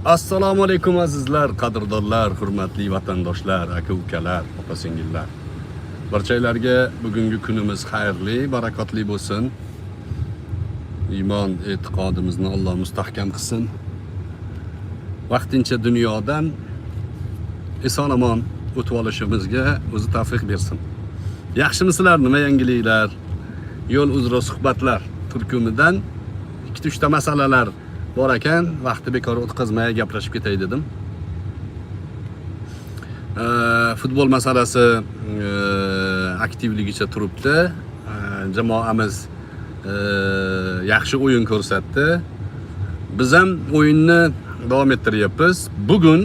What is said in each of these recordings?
Assalomu alaykum, azizlar, qadrdonlar, hurmatli vatandoshlar, aka ukalar, opa singillar. Barchalarga bugungi kunimiz xayrli, barakotli bo'lsin. Iymon e'tiqodimizni Alloh mustahkam qilsin. Vaqtincha dunyodan eson omon o'tib olishimizga o'zi tavfiq bersin. Yaxshimisizlar? Nima yangiliklar? Yo'l uzra suhbatlar turkumidan ikkita uchta masalalar bor ekan, vaqtni bekor o'tkazmay gaplashib ketay dedim. Futbol masalasi aktivligicha turibdi. Jamoamiz yaxshi o'yin ko'rsatdi. Biz ham o'yinni davom ettiryapmiz. Bugun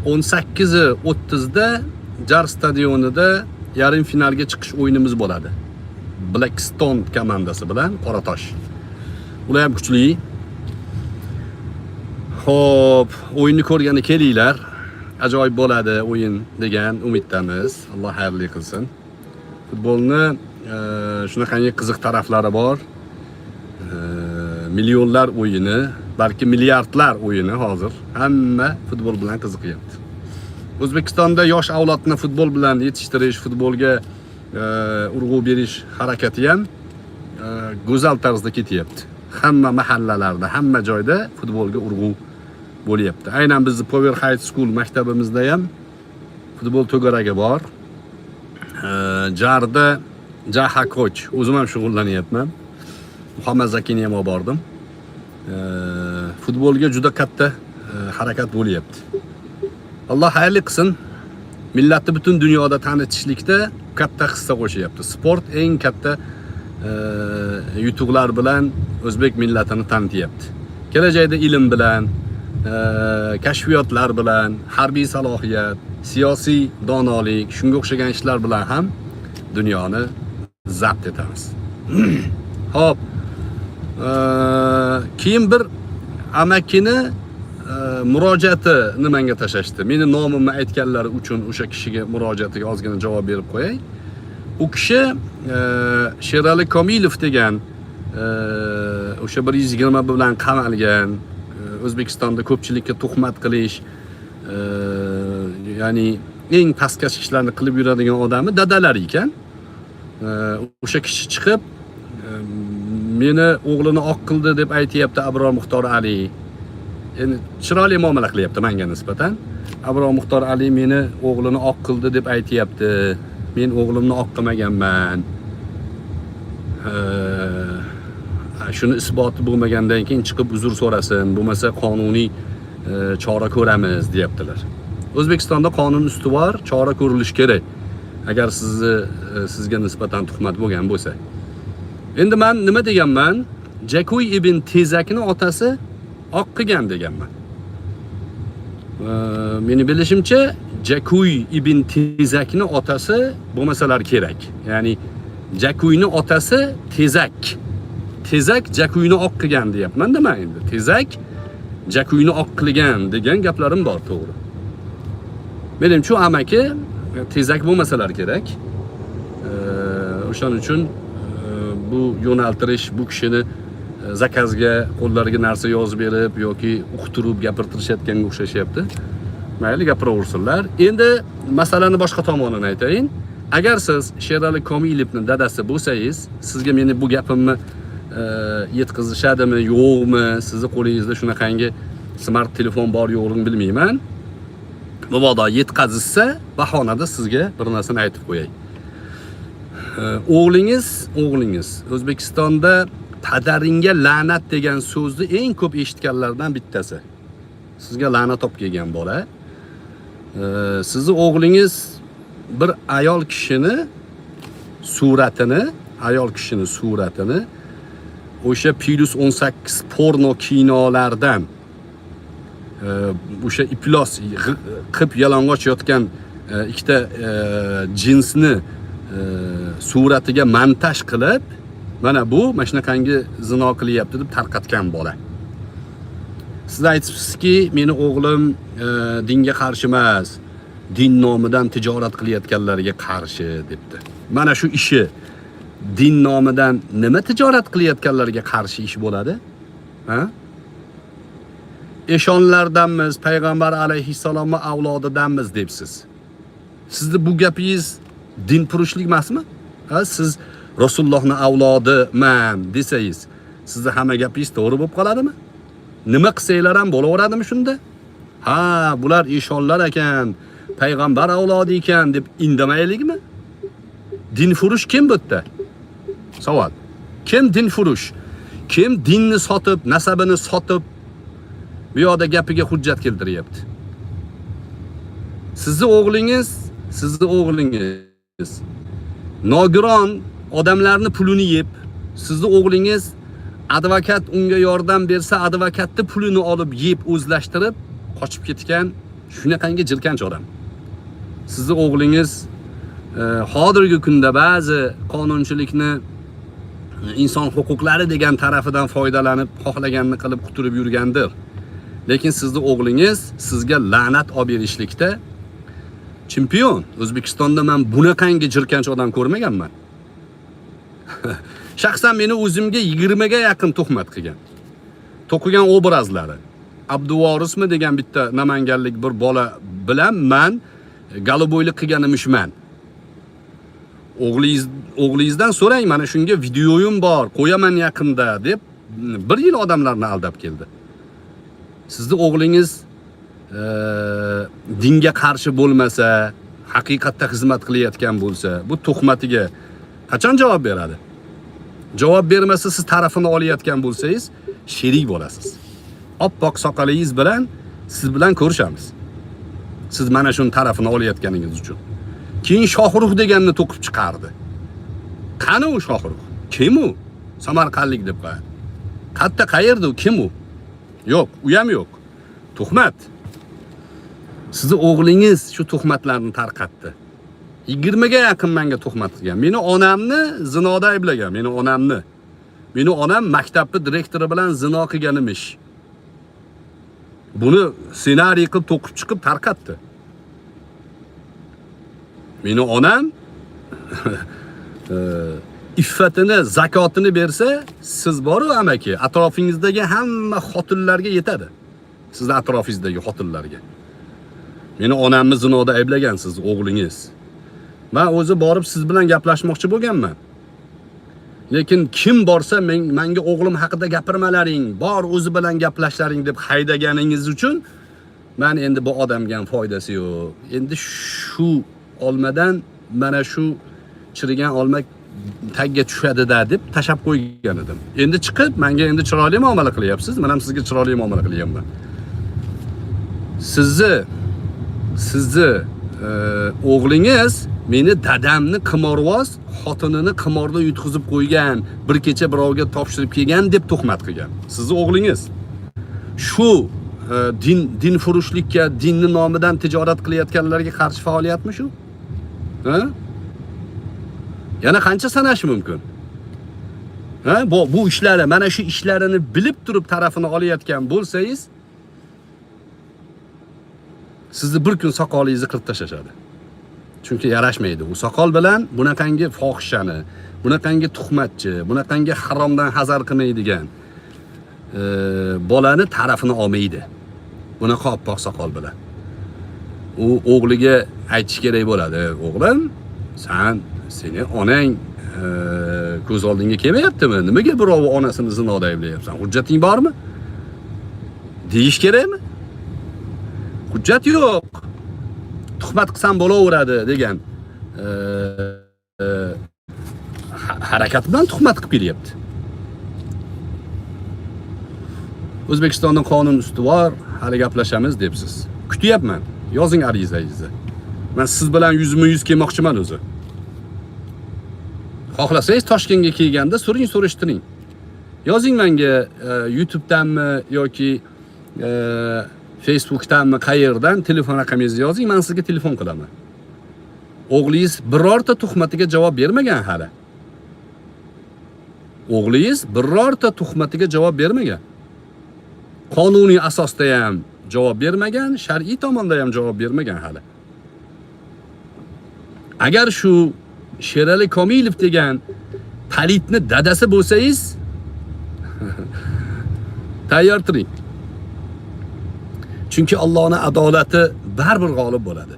18:30 da Jar stadionida yarim finalga chiqish o'yinimiz bo'ladi. Blackstone komandasi bilan, Qoratosh. Ular ham kuchli. Xo'p, o'yinni ko'rgani kelinglar. Ajoyib bo'ladi o'yin degan umiddamiz. Alloh xayrli qilsin. Futbolni shunaqangi qiziq taraflari bor. Millionlar o'yini, balki milliardlar o'yini, hozir hamma futbol bilan qiziqyapti. O'zbekistonda yosh avlodni futbol bilan yetishtirish, futbolga urg'u berish harakati ham go'zal tarzda ketyapti. Hamma mahallalarda, hamma joyda futbolga urg'u bo'lyapti. Aynan bizni Power High School maktabimizda ham futbol to'garagi bor. Jarda Jaha Coach, o'zim ham shug'ullanyapman. Muhammad Zakini ham olib bordim. Futbolga juda katta harakat bo'lyapti. Alloh xayrli qilsin. Millatni butun dunyoda tanitishlikda katta hissa qo'shyapti. Sport eng katta yutuqlar bilan o'zbek millatini tanityapti. Kelajakda ilm bilan, kashfiyotlar bilan, harbiy salohiyat, siyosiy donolik, shunga o'xshagan ishlar bilan ham dunyoni zabt etamiz. Xo'p. Keyin bir amakini murojaati nimanga tashlashdi. Meni nomimni aytganlari uchun o'sha kishiga murojaatiga ozgina javob berib qo'yay. U kishi Sherali Komilov degan o'sha 120 bilan qamalgan, O'zbekistonda ko'pchilikka tuhmat qilish, ya'ni eng pastkash ishlarni qilib yuradigan odami dadalari ekan. O'sha kishi chiqib, meni o'g'lini oq qildi deb aytyapti Abror Muxtor Ali. Endi chiroyli muomala qilyapti menga nisbatan. Abror Muxtor Ali meni o'g'lini oq qildi deb aytyapti. Men o'g'limni oq qilmaganman. Shuni isboti bo'lmagandan keyin chiqib uzr so'rasin, bo'lmasa qonuniy chora ko'ramiz, deyaptilar. O'zbekistonda qonun ustuvor, chora ko'rilishi kerak. Agar sizni sizga nisbatan tuhmat bo'lgan bo'lsa. Endi men nima deganman? Jakuy ibn Tezakni otasi oq qilgan deganman. Meni bilishimcha, Jakuy ibn Tezakni otasi bo'lmasalar kerak. Ya'ni Jakuyni otasi Tezak. Tezak Jakuyni oq qilgan deyapman-da men endi. Tezak Jakuyni oq qilgan degan gaplarim bor, to'g'ri. Menimcha, amaki Tezak bo'lmasalar kerak. O'shaning uchun bu yo'naltirish, bu kishini заказ ga qo'llariga narsa yozib berib yoki uqtirib gapirtirishayotganga o'xshashyapti. Mayli, gapiraversinlar. Endi masalani boshqa tomonini aytayin. Agar siz Sherali Komilovni dadasi bo'lsangiz, sizga meni bu gapimni yetkazishadimi, yo'qmi, sizni qo'lingizda shunaqangi smart telefon bor yo'qligini bilmayman. Mabodo yetkazishsa, bahonada sizga bir narsani aytib qo'yay. O'g'lingiz O'zbekistonda "padaringga la'nat" degan so'zni eng ko'p eshitganlardan bittasi. Sizga la'nat olib kelgan bola. Sizni o'g'lingiz bir ayol kishini suratini, ayol kishini suratini o'sha plyus 18 porno kinolardan o'sha iflos qip yalang'och yotgan ikkita jinsni suratiga montaj qilib, mana bu mana shunaqangi zino qilyapti deb tarqatgan bola. Siz aytibsizki, meni o'g'lim dinga qarshi emas, din nomidan tijorat qilayotganlarga qarshi debdi. Mana shu ishi din nomidan nima tijorat qilayotganlarga qarshi ish bo'ladi? Ha? Eshonlardanmiz, payg'ambar alayhissalomni avlodidanmiz debsiz. Sizni bu gapingiz dinfurushlik emasmi? Ha, siz Rasulullohni avlodiman desangiz, sizni hamma gapingiz to'g'ri bo'lib qoladimi? Nima qilsanglar ham bo'laveradimi shunda? Ha, bular eshonlar ekan, payg'ambar avlodi ekan deb indamaylikmi? Dinfurush kim bu yerda? Savol. Kim dinfurush? Kim dinni sotib, nasabini sotib bu yoqda gapiga hujjat keltiryapti? Sizni o'g'lingiz nogiron odamlarni pulini yeb, sizni o'g'lingiz advokat unga yordam bersa, advokatni pulini olib yeb o'zlashtirib qochib ketgan shunaqangi jirkanch odam. Sizni o'g'lingiz hozirgi kunda ba'zi qonunchilikni inson huquqlari degan tarafidan foydalanib, xohlaganini qilib quturib yurgandir. Lekin sizni o'g'lingiz sizga la'nat olib berishlikda chempion. O'zbekistonda men bunaqangi jirkanch odam ko'rmaganman. Shaxsan meni o'zimga 20 ga yaqin tuhmat qilgan. To'qigan obrazlari. Abduvorismi degan bitta namanganlik bir bola bilan man голубой lik qilganimishman. O'g'lingizdan so'rang, mana shunga videoyim bor, qo'yaman yaqinda deb bir yil odamlarni aldab keldi. Sizni o'g'lingiz dinga qarshi bo'lmasa, haqiqatda xizmat qilayotgan bo'lsa, bu tuhmatiga qachon javob beradi? Javob bermasa, siz tarafini olayotgan bo'lsangiz, sherik bo'lasiz. Oppoq soqolingiz bilan siz bilan ko'rishamiz. Siz mana shuni tarafini olayotganingiz uchun. Keyin Shohrux deganni to'qib chiqardi. Qani u Shohrux? Kim u? Samarqandlik deb qo'yadi. Qayerda, qayerda u? Kim u? Yo'q, u ham yo'q. Tuhmat. Sizni o'g'lingiz shu tuhmatlarni tarqatdi. 20 ga yaqin menga tuhmat qilgan. Meni onamni zinoda ayblagan, meni onamni. Meni onam maktabni direktori bilan zino qilgan emish. Buni ssenariy qilib to'qib chiqib tarqatdi. Meni onam iffatini, zakotini bersa, siz boru amaki, atrofingizdagi hamma xotinlarga yetadi. Sizni atrofingizdagi xotinlarga. Meni onamni zinoda ayblagansiz, o'g'lingiz. Men o'zi borib siz bilan gaplashmoqchi bo'lganman. Lekin kim borsa men menga o'g'lim haqida gapirmalaring, bor o'zi bilan gaplashlaring deb haydaganingiz uchun men endi bu odamga ham foydasi yo'q. Endi shu olmadan mana shu chirigan olma tagga tushadi-da deb tashab qo'ygan edim. Endi chiqib menga endi chiroyli muomala qilyapsiz, men ham sizga chiroyli muomala qilyapman. Sizni o'g'lingiz meni dadamni qimorvoz xotinini qimorda yutqizib qo'ygan, bir kecha birovga topshirib kelgan deb tuhmat qilgan. Sizni o'g'lingiz. Shu din furushlikka, dinni nomidan tijorat qilayotganlarga qarshi faoliyatmi shu? Ha? Yana qancha sanash mumkin? Ha, bu ishlari, mana shu ishlarini bilib turib tarafini olayotgan bo'lsangiz, sizni bir kun soqolingizni qirib tashlashadi. Chunki yarashmaydi. U soqol bilan bunaqangi fohishani, bunaqangi tuhmatchi, bunaqangi haromdan hazar qilmaydigan bolani tarafini olmaydi. Bunaqa oppoq soqol bilan. U o'g'liga aytish kerak bo'ladi. O'g'lim, seni onang ko'z oldingga kelmayaptimi? Nimaga birov onasini zinoda ayblayapsan? Hujjating bormi? Deyish kerakmi? Hujjat yo'q. Tuhmat qilsam bo'laveradi degan harakat bilan tuhmat qilib kelyapti. O'zbekistonda qonun ustuvor, hali gaplashamiz debsiz. Kutyapman. Yozing arizangizni. Men siz bilan yuzma-yuz kelmoqchiman o'zi. Xohlasangiz Toshkentga kelganda so'ring, so'rishtiring. Yozing menga YouTube'danmi yoki Facebook'danmi, qayerdan telefon raqamingizni yozing, men sizga telefon qilaman. O'g'lingiz birorta tuhmatiga javob bermagan hali. O'g'lingiz birorta tuhmatiga javob bermagan. Qonuniy asosda ham javob bermagan, shar'iy tomonda ham javob bermagan hali. Agar shu Sherali Komilov degan palitni dadasi bo'lsangiz, tayyor turing. Chunki Allohning adolati baribir g'olib bo'ladi.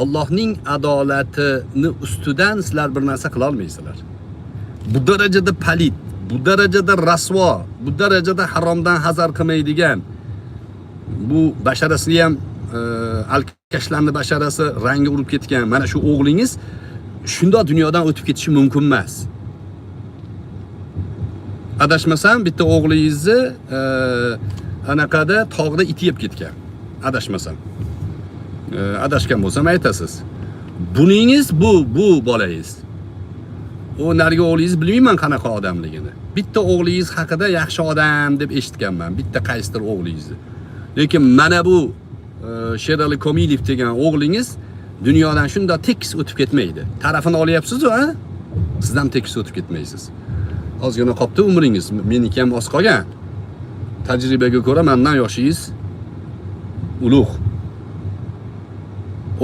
Allohning adolatini ustidan sizlar bir narsa qila olmaysizlar. Bu darajada palit, bu darajada rasvo, bu darajada haromdan hazar qilmaydigan, bu basharasini ham alkashlarni basharasi rangi urib ketgan mana shu o'g'lingiz shundoq dunyodan o'tib ketishi mumkin emas. Adashmasam bitta o'g'lingizni anaqada tog'da it yeb ketgan. Adashmasam. Adashgan bo'lsam aytasiz. Buningiz bu bolangiz. U narigi o'g'lingiz bilmayman qanaqa odamligini. Bitta o'g'lingiz haqida yaxshi odam deb eshitganman, bitta qaysidir o'g'lingizni. Lekin mana bu Sherali Komilov degan o'g'lingiz dunyodan shundoq tekis o'tib ketmaydi. Tarafini olyapsiz-ku, ha? Siz ham tekis o'tib ketmaysiz. Ozgina qolibdi umringiz, meniki ham oz qolgan. Tajribaga ko'ra mendan yoshingiz ulug'.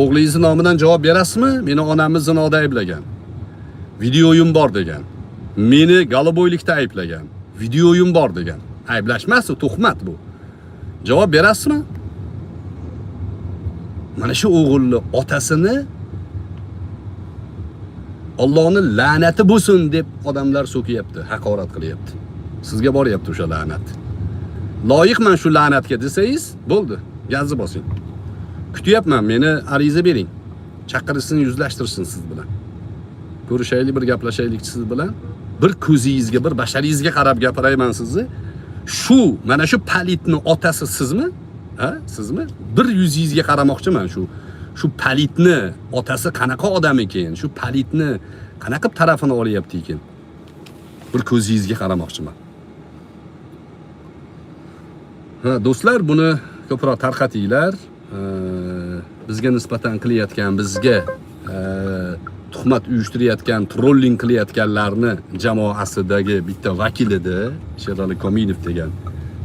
O'g'lingizni nomidan javob berasizmi? Meni onamni zinoda ayblagan. Videoyim bor degan. Meni голубой likda ayblagan. Videoyim bor degan. Ayblashmas, u tuhmat bu. Javob berasizmi? Mana shu o'g'ilni otasini Allohning la'nati bo'lsin deb odamlar so'kiyapti, haqorat qilyapti. Sizga boryapti o'sha la'nat. Loyiqman shu la'natga desangiz, bo'ldi, gazni bosing. Kutyapman, meni ariza bering. Chaqirishsin, yuzlashtirsin siz bilan. Ko'rishaylik, bir gaplashaylik siz bilan. Bir ko'zingizga, bir basharingizga qarab gapirayman sizni. Shu, mana shu palitni otasi sizmi? Ha, sizmi? Bir yuzingizga qaramoqchiman shu. Shu palitni otasi qanaqa odam ekan? Shu palitni qanaqa qilib tarafini olyapti ekan? Bir ko'zingizga qaramoqchiman. Ha, do'stlar, buni ko'proq tarqatinglar. Bizga nisbatan qilayotgan, bizga tuhmat uyushtirayotgan, trolling qilayotganlarni jamoasidagi bitta vakil edi, Sherali Komilov degan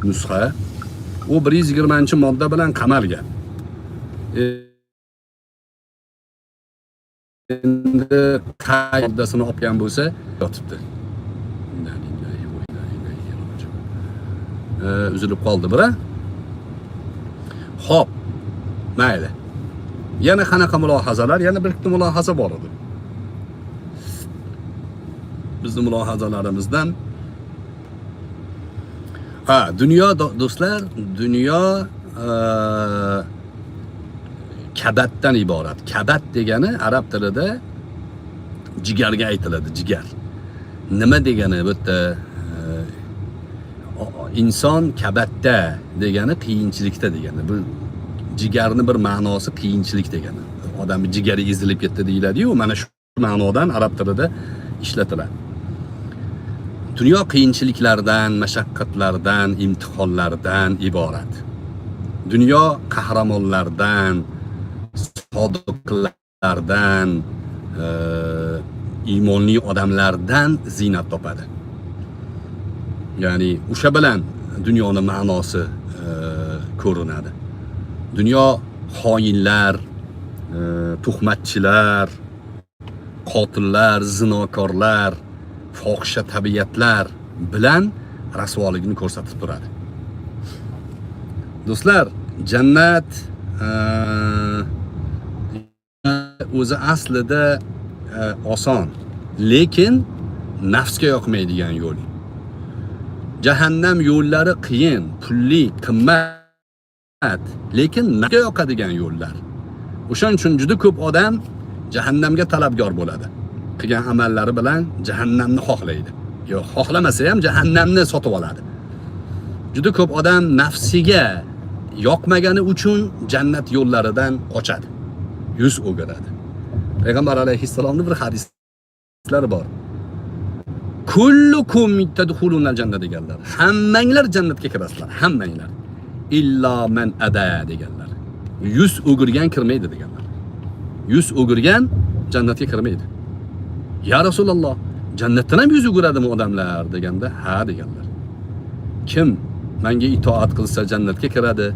nusxa. U 120-modda bilan qamalgan. Endi qay moddasini olgan bo'lsa, yotibdi. Inna lillahi va inna ilayhi roji'un. Uzilib qoldi bira. Xo'p, mayli. Yana qanaqa mulohazalar? Yana bir ikkita mulohaza bor edi. Bizni mulohazalarimizdan. Ha, dunyo, do'stlar, dunyo kabatdan iborat. Kabat degani arab tilida jigarga aytiladi, jigar. Nima degani bu yerda, inson kabatda degani qiyinchilikda degani. Bu jigarni bir ma'nosi qiyinchilik degani. Odamning jigari ezilib ketdi deyiladi-yu, mana shu ma'nodan arab tilida ishlatiladi. Dunyo qiyinchiliklardan, mashaqqatlardan, imtihonlardan iborat. Dunyo qahramonlardan, sodiqlardan, iymonli odamlardan ziynat topadi. Ya'ni o'sha bilan dunyoni ma'nosi ko'rinadi. Dunyo xoinlar, tuhmatchilar, qotillar, zinokorlar, fohisha tabiatlar bilan rasvoligini ko'rsatib turadi. Do'stlar, jannat o'zi aslida oson, lekin nafsga yoqmaydigan yo'l. Jahannam yo'llari qiyin, pulli, qimmat, lekin nafsga yoqadigan yo'llar. O'shaning uchun juda ko'p odam jahannamga talabgor bo'ladi. Qilgan amallari bilan jahannamni xohlaydi. Yo'q, xohlamasa ham jahannamni sotib oladi. Juda ko'p odam nafsiga yoqmagani uchun jannat yo'llaridan qochadi. Yuz o'giradi. Payg'ambar alayhissalomning bir hadislari bor. Kullukum tadkhulunal janna deganlar. Hammanglar jannatga kirasizlar, hammanglar. Illa man aba deganlar. Yuz o'girgan kirmaydi deganlar. Yuz o'girgan jannatga kirmaydi. Ya Rasululloh, jannatdan ham yuz o'giradimi odamlar deganda, ha deganlar. Kim menga itoat qilsa jannatga kiradi,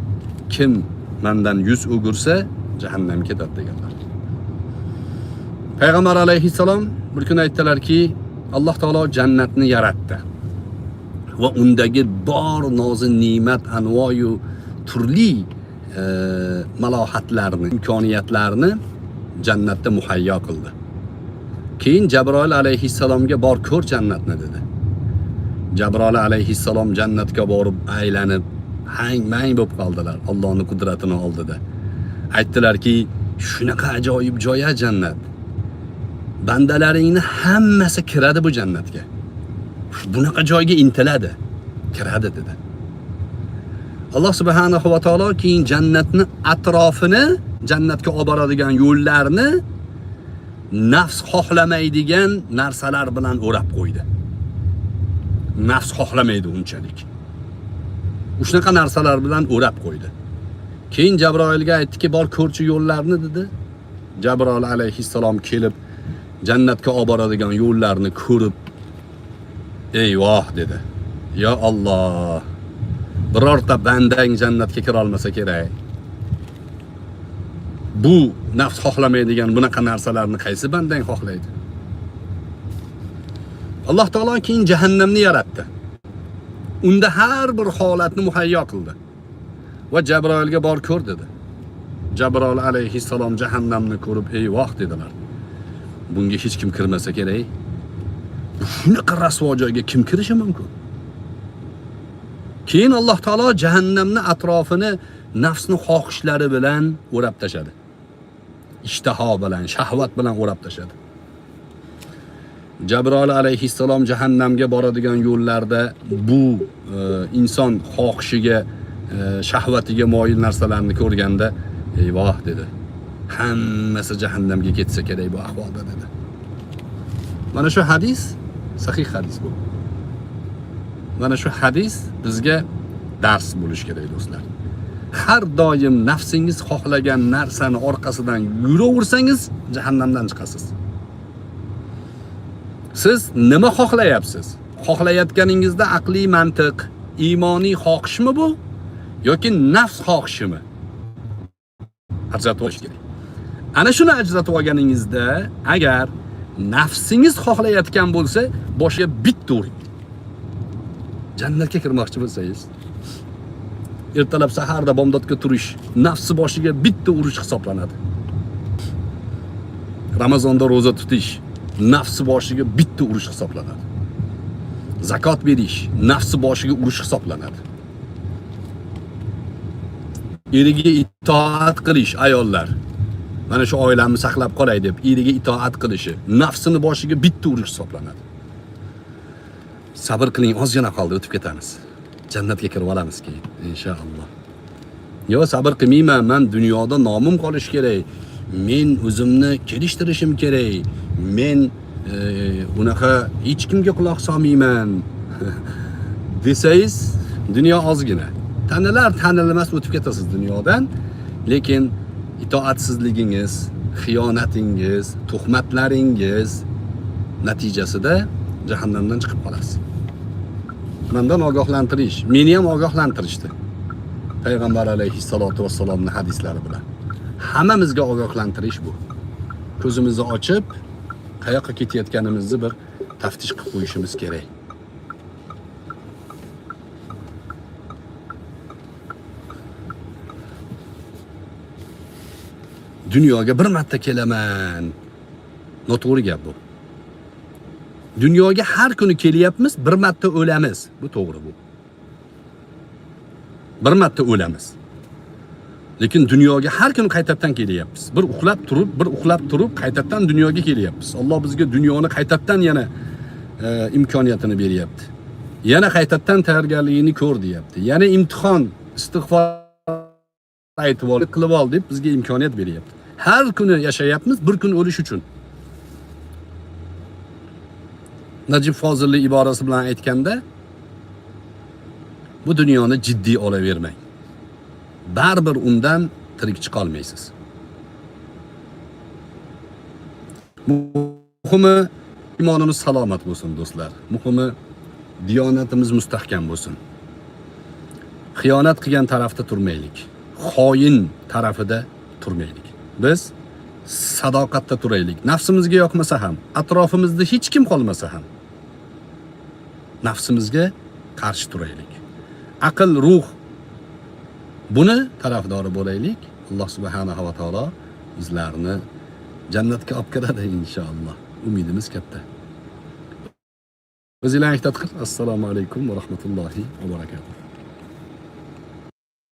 kim mendan yuz o'girsa jahannamga ketadi deganlar. Payg'ambar alayhissalom bir kun aytdilarki, Alloh taolo jannatni yaratdi va undagi bor nozi ne'mat anvoyu turli malohatlarni, imkoniyatlarni jannatda muhayyo qildi. Keyin Jabroil alayhissalomga bor ko'r jannatni dedi. Jabroil alayhissalom jannatga borib aylanib hang mang bo'lib qoldilar Allohning qudratini oldida. Aytdilarki, shunaqa ajoyib joy jannat. Bandalaringni hammasi kiradi bu jannatga. Bunaqa joyga intiladi, kiradi dedi. Alloh subhanahu va taolo keyin jannatni atrofini, jannatga olib boradigan yo'llarni nafs xohlamaydigan narsalar bilan o'rab qo'ydi. Nafs xohlamaydi unchalik. Shunaqa narsalar bilan o'rab qo'ydi. Keyin Jabroilga aytdiki, bor ko'rchi yo'llarni dedi. Jabroil alayhissalom kelib jannatga olib boradigan yo'llarni ko'rib, eyvoh dedi. Yo Alloh, birorta bandang jannatga kira olmasa kerak. Bu nafs xohlamaydigan bunaqa narsalarni qaysi bandang xohlaydi? Alloh taolo keyin jahannamni yaratdi. Unda har bir holatni muhayyo qildi. Va Jabroilga bor ko'r dedi. Jabroil alayhissalom jahannamni ko'rib, eyvoh dedilar. Bunga hech kim kirmasa kerak. Shunaqa rasvo joyga kim kirishi mumkin? Keyin Alloh taolo jahannamni atrofini nafsni xohishlari bilan o'rab tashadi. Ishtaho bilan, shahvat bilan o'rab tashadi. Jabroil alayhissalom jahannamga boradigan yo'llarda bu inson xohishiga, shahvatiga moyil narsalarni ko'rganda, eyvoh dedi. Hammasi jahannamga ketsa kerak bu ahvolda dedi. Mana shu hadis sahih hadis bu. Mana shu hadis bizga dars bo'lishi kerak do'stlar. Har doim nafsingiz xohlagan narsani orqasidan yuraversangiz jahannamdan chiqasiz. Siz nima xohlayapsiz? Xohlayotganingizda aqliy mantiq, iymoniy xohishmi bu yoki nafs xohishimi? Ajratib olish kerak. Ana shuni ajratib olganingizda, agar nafsingiz xohlayotgan bo'lsa, boshiga bitta uring. Jannatga kirmoqchi bo'lsangiz, ertalab saharda bomdodga turish nafsi boshiga bitta urish hisoblanadi. Ramazonda ro'za tutish nafsi boshiga bitta urish hisoblanadi. Zakot berish nafsi boshiga urish hisoblanadi. Eriga itoat qilish ayollar, mana shu oilamni saqlab qolay deb eriga itoat qilishi nafsini boshiga bitta urish hisoblanadi. Sabr qiling, ozgina qoldi, o'tib ketamiz. Jannatga kirib olamiz keyin inshaalloh. Yo, sabr qilmayman, men dunyoda nomim qolishi kerak. Men o'zimni kelishtirishim kerak. Men unaqa hech kimga quloq solmayman desangiz, dunyo ozgina. Tanilar tanilmas o'tib ketasiz dunyodan, lekin itoatsizligingiz, xiyonatingiz, tuhmatlaringiz natijasida jahannamdan chiqib qolasiz. Mendan ogohlantirish, meni ham ogohlantirishdi. Payg'ambar alayhissalatu vassalomning hadislari bilan. Hammamizga ogohlantirish bu. Ko'zimizni ochib, qayoqqa ketayotganimizni bir taftish qilib qo'yishimiz kerak. Dunyoga bir marta kelaman. Noto'g'ri gap bu. Dunyoga har kuni kelyapmiz, bir marta o'lamiz. Bu to'g'ri bu. Bir marta o'lamiz. Lekin dunyoga har kuni qaytadan kelyapmiz. Bir uxlab turib, bir uxlab turib qaytadan dunyoga kelyapmiz. Alloh bizga dunyoni qaytadan yana imkoniyatini beryapti. Yana qaytadan tayyorgarligini ko'r deyapti. Yana imtihon, istig'for aytib ol, qilib ol deb bizga imkoniyat beryapti. Har kuni yashayapmiz, bir kun o'lish uchun. Najib Fozillik iborasi bilan aytganda, bu dunyoni jiddiy olavermang. Baribir undan tirik chiqa olmaysiz. Muhimi iymonimiz salomat bo'lsin do'stlar. Muhimi diyonatimiz mustahkam bo'lsin. Xiyonat qilgan tarafda turmaylik. Xoin tarafida turmaylik. Biz sadoqatda turaylik. Nafsimizga yoqmasa ham, atrofimizda hech kim qolmasa ham nafsimizga qarshi turaylik. Aql, ruh Buni tarafdori bo'laylik. Alloh subhanahu va taolo bizlarni jannatga olib kiradi inshaalloh. Umidimiz katta. O'zinglarni ehtiyot qil. Assalomu alaykum va rahmatullohi va barakatuh.